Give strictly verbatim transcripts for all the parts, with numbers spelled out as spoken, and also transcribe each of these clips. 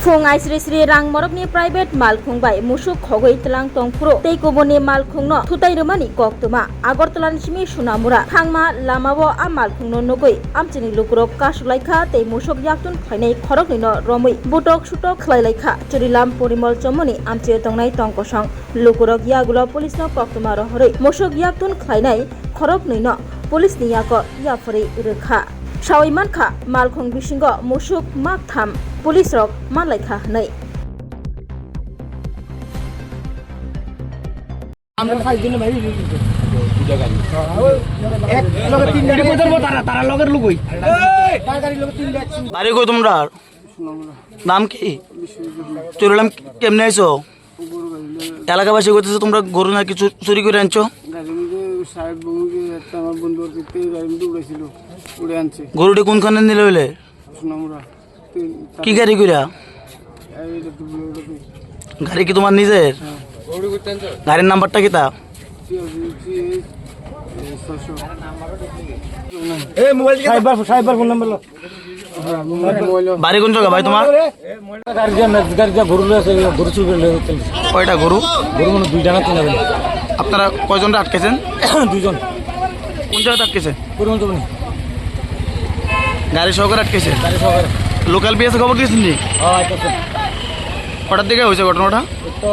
Phung aisri sri rang morokni private malkhung bai musuk khogwi tlang tong phuru tei kubunni malkhungno thutai rwmani koktwma. Agartala ni simi Sunamura thangma lamao a malkhungno nugwi amchini lukurok kasuk laikha tei musuk yaktun khlainai khoroknwino romwi butok sutok khlai laikha. Churilam Porimol Chomoni amchio tongnai tongkosong lukurok yagulo police no koktwma rohorwi musuk yaktun khlainai khoroknwino police ni yago yapharwi rwkha. Sawi mankha, malkhung bisingo musuk maktham police rok manlaikha hwnwi. আমরা সাইজ দিলে ভাই, এক লগে তিন গাড়ি ধরবো, তারা, তারা লগের লোকই। তার গাড়ির লগে তিন গাড়ি। বাড়ি কই তোমরা? নাম কি? চুরিলাম। কেমনে আইছো? এলাকাবাসী কইতেছে তোমরা গরু নাকি চু-, চুরি করে আনছো? গাড়ির মধ্যে সাহেব বউকে একটা আমার বন্ধু আর কি, গাড়ির মধ্যে উড়াইছিল, উড়ে আনছে। গরুটি কোনখানে নিলে হইলে? সোনামুড়া। তিন, কি গাড়ি কইরা? এই এটা তো বুলেরো তো। গাড়ি কি তোমার নিজের? হ্যাঁ। গাড়ির নাম্বারটা কিতা? জি, জি, জি, এই, এই, ছয়শো। এই মোবাইল সাহেব, সাহেব ফোন নাম্বার লো। বাড়ি কোন জায়গা ভাই তোমার? গাড়ি দিয়া, গাড়ি দিয়া গরু লয়ে আছে, গরু চুরি করে লয়ে চলে গেছে। কয়টা গরু? গরু মানে দুইটা না তিনটা জানি। আপনারা কয়জনরা আটকেছেন? দুইজন। কোন জায়গাতে আটকেছে? পরিমল চৌমনি। গাড়ি সহকারে আটকেছে? গাড়ি সহকারে। লোকাল বিএসএ খবর দিয়েছেন নি? হ্যাঁ, আইতাছে। কটার দিকে হয়েছে ঘটনাটা? এই তো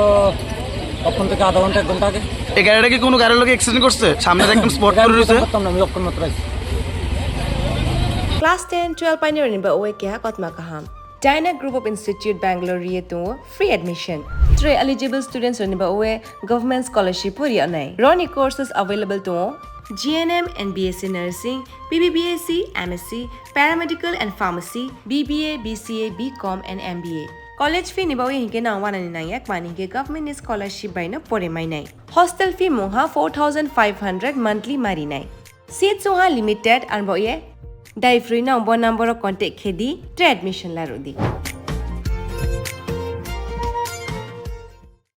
তখন থেকে আধা ঘন্টা, এক ঘন্টা আগে। এই গাড়িটা কি কোনো গাড়ির লগে অ্যাক্সিডেন্ট করছে? সামনে একদম স্পট করে রয়েছে। করতাম না, আমি অক্ষর মাত্র আইছি। Class ten, twelve painirokni ba oe keha kotma kaham. Dyna Group of Institute Bangalore ri tongo free admission. Tei eligible students rokni ba oe government scholarship pori anai. Roni courses available tongo. G N M and B S C Nursing, B B B S C, M S C, Paramedical and Pharmacy, B B A, B C A, B Com and M B A. College fee ni ba oe hinke nang wanani nangya kmani hinke government ni scholarship bai no pore mainai. Hostel fee mungha four thousand five hundred monthly marinai. Seats wngha limited, arbo ye dai phrwi no bo number o contact khe di, tei admission la rw di.